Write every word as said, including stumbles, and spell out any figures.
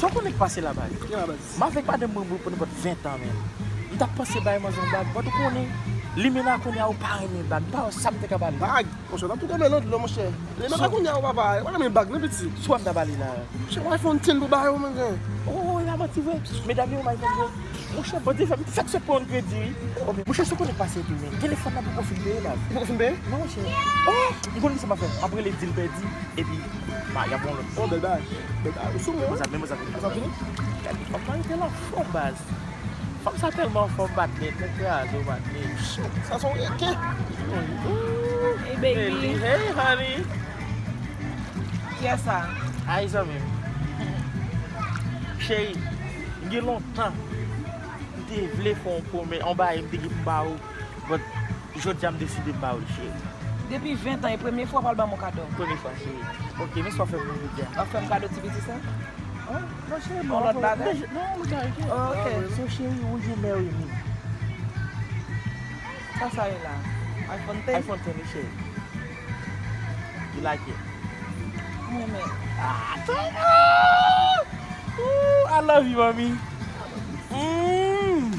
Ou konnen k pase la, baz? Ki la, baz? M avèk madanm mwen pou nenpòt ven tan, men. M t ap panse bay manzè yon bag, but ou konnen, limena kounye a ou pa renmen bag. M pa wè sa m te ka ba li. Bag? Monchè, n ap tou tonbe nan dlo, monchè. Limena kounye a ou pa ba, ou pa renmen bag, non, piti. Swa m ta ba li la. Monchè, w iPhone ten pou ba yo, manzè. Oh, oh, la manti vre. Medam yo, m iPhone ten. Monchè, Bondye fè m fèk sot pran yon kredi, wi. Oh, men monchè, si w konnen k pase tou, men. Telefòn nan poko fin peye, baz. Poko fin peye? Non, monchè. Oh, m konnen sa m ap fè. M ap rele di l pèdi, epi, ma, y ap yon lòt. Oh, bèl bagay. Bèl bagay. Ou sou mwen? Mezanmi, mezanmi. Sa fini? Gade, fanm nan rete la fò, baz. Fanm sa tèlman fò, m pa t nèt, nèt kraze w, pa t nèt. Sa se yon reken. Hey, baby. Hey, honey. Kiyès sa? Ay, zanmi m. Cheri, m gen lontan. M te vle fè yon pwomès, yon bagay m te gen pou m ba ou. But, jodi a m deside m ba ou l, cheri. Depi ven tan, e premye fwa w pral ban m yon kado? Premye fwa, cheri. Ok, men sa w fè pou mwen jodi a? W ap fè m kado ti piti sa? Oh, non, cheri, bon, lòt bagay? Non, m ka rete. Oh, ok. So, cheri, would you marry me? Sa sa ye la? iPhone ten? iPhone ten, wi, cheri. You like it? Mwen men. Ah, thank you! Ooh, I love you, mommy. Mm.